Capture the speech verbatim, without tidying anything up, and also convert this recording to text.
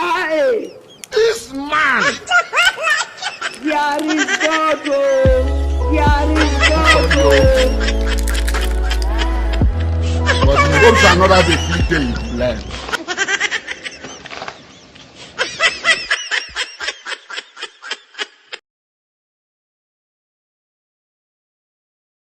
Aye. This man. There is God, oh. There is God, oh. But we hope say another day fit dey you learn.